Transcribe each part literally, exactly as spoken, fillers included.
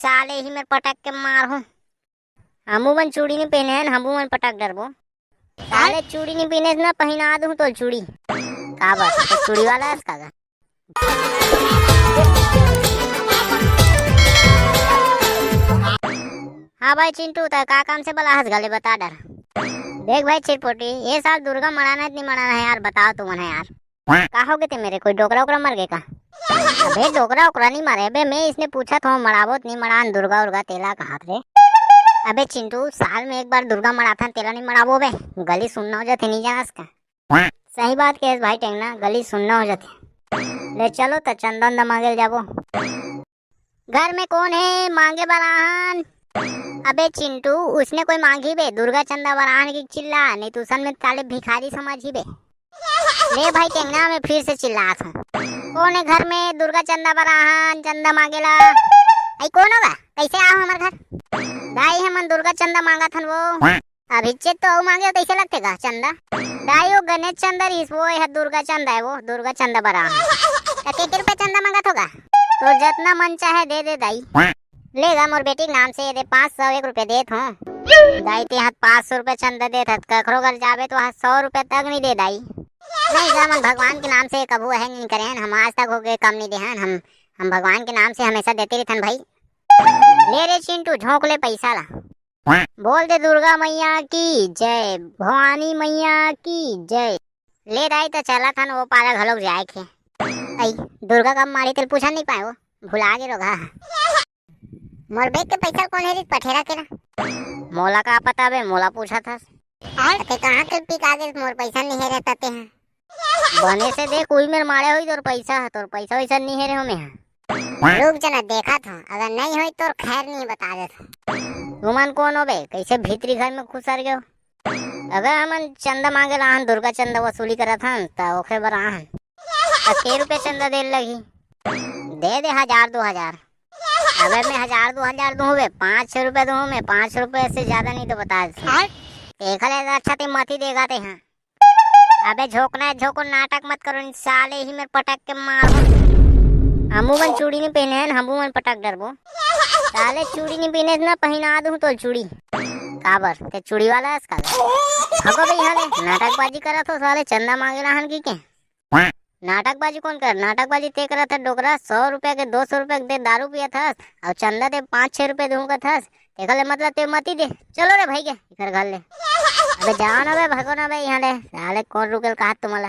साले ही मेर पटक के मारहूं। हमू मन चूड़ी नहीं पहने हैं, हमू मन पटक डरबो। साले चूड़ी नहीं पहने ना, पहिना दूं तो चूड़ी। काबर? तो चूड़ी वाला है इसका का? हाँ भाई चिंटू, तै का काम से बला हस घले बता डर। देख भाई चिरपोटी, ये साल दुर्गा मनाना है, नहीं मनाना है यार, बताओ तुमन है यार। का हो गए थे मेरे, कोई डोकरा ओकरा मर गए का? अबे डोकरा ओकरा नहीं मरे बे, मैं इसने पूछा था मड़ाबो त नहीं मड़ान दुर्गा उर्गा तेला कहात रे। अबे चिंटू, साल में एक बार दुर्गा मड़ाथन, तेला नहीं मड़ाबो बे, गली सुनना हो जाते, नहीं जानस का? सही बात कहे भाई टेंगना, गली सुनना हो जाते। ले चलो त चंदा उंदा मांगे ल जाबो। घर में कौन है मांगे बर आहन? अबे चिंटू, उसने कोई मांगी बे, दुर्गा चंदा बर आहन की चिल्ला, नहीं तो उसन में ताले भिखारी समझी बे। ले भाई टेंगना, मैं फिर से चिल्लात हूँ, कौन है घर में दुर्गा चंदा बर आहन, चंदा मांगेला? आई कौन होगा? कैसे आओ हमारे घर? दाई, हमन दुर्गा चंदा मांगत हन वो। अभी चेत तो अऊ मांगे हो, तैसे लगते का चंदा? दाई, वो गणेश चंदा रहीस, वो यह दुर्गा चंदा है, वो दुर्गा चंदा बर आहन। त के के रुपया चंदा मांगत होगा? तो जितना मन चाहे दे दे दाई। ले गा मोर बेटी के नाम से, दे पाँच सौ एक रुपया देत हूँ। दाई, ते हाथ पाँच सौ रुपया चंदा देत हत, कखरो घर जाबे तो हाथ सौ रुपया तक नहीं दे दाई। नहीं गा, मन भगवान के नाम से कभू अहे नहीं करे हन, हम आज तक हो गए कम नहीं दे हन, हम, हम भगवान के नाम से हमेशा देते रहथन भाई। ले रे चिंटू, झोंक ले पैसा ला। बोल दे दुर्गा मैया की जय, भवानी मैया की जय। ले दाई, त चलत हन वो पारा घलोक जाए के। अई, दुर्गा कब माड़ी तेल पूछा नहीं पाए वो, भुला गे रोगा। मोर बेग के पैसा कोन हेरिस पठेरा के ना? मोला का पता बे, मोला पूछत हस। ते कहाँ के पिका गे मोर पैसा नहीं हेरे तते हैं। बने से देख, उही मेर माड़े होई तोर पैसा ह, तोर पैसा वैसा नहीं हेरे हो में ह। रुक जना, देखत हूँ, अगर नहीं होई तोर खैर नहीं बता देत हूँ। तुमन कौन हो बे, कैसे भीतरी घर में खुसर गयो? अगर हमन चंदा मांगे ला आहन, दुर्गा चंदा वसूली करत हन, त ओखरे बर आहन। त के रुपया चंदा दे लगही? दे दे हजार दो हजार। अबे मैं हजार दो हजार दूँ बे, पाँच सौ रुपया दूँ मैं, पाँच सौ रुपया से ज्यादा नहीं तो बता दे। एखर ले अच्छा ते मती देगा ते हाँ। अबे झोंकना है झोंको, नाटक मत करो, नहीं साले ही मेर पटक के मारो। हमू मन चूड़ी नहीं पहने हैं, हमू मन पटक डरबो। साले चूड़ी नहीं पहने ना, पहिना दूँ तो चूड़ी। काबर? ते चूड़ी वाला है इसका? भगो बे यहाँ ले, नाटकबाजी करत हो साले, चंदा मांगे ला हन की के? नाटकबाजी कौन कर? नाटकबाजी ते करत है डोकरा, सौ रुपया के, दो सौ रुपया के दे दारू पियत हस, अउ चंदा ते पाँच छह रुपया दूँ कहत हस, तेकर ले मतलब ते मती दे। चलो रे भाई के, एकर घर ले। अबे जाओ ना बे, भागो ना बे यहाँ ले, साले कौन रुकेल कहा तुम्हारा?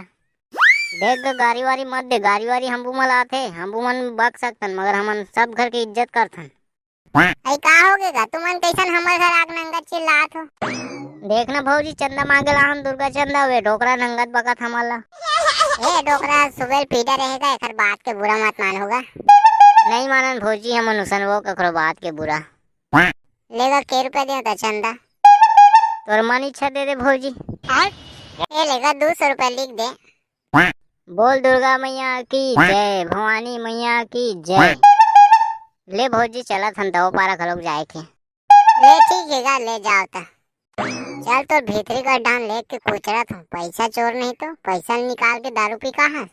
देख ग, गारी वारी मत दे, गारी वारी हमू मन आथे, हमू मन बक सकथन, मगर हमन सब घर के इज्जत करथन। अई का हो गे गा? तुमन कैसन हमर घर आग नंगत चिल्लात हो? देख ना भौजी, चंदा मांगे ला हम दुर्गा चंदा, वे डोकरा नंगत बकत हमन ला। ए डोकरा, सुबेल पीटा रहेगा, एकर बात के बुरा मत मान होगा। नहीं मानन भौजी, हमन उसन वो कखरो बात के बुरा। लेगा के रुपया दे होता चंदा? तोर मन इच्छा दे दे भौजी। ए लेगा दो सौ रुपया लिख दे। बोल दुर्गा मैया की जय, भवानी मैया की जय। ले भौजी, चलत हन दव पारा घलोक जाए के। ले ठीक है गा, ले जाओ ता। चल तो भीतरी का डान लेके कुचरत हूँ, पैसा चोर नहीं तो पैसा निकाल के दारू पी का है।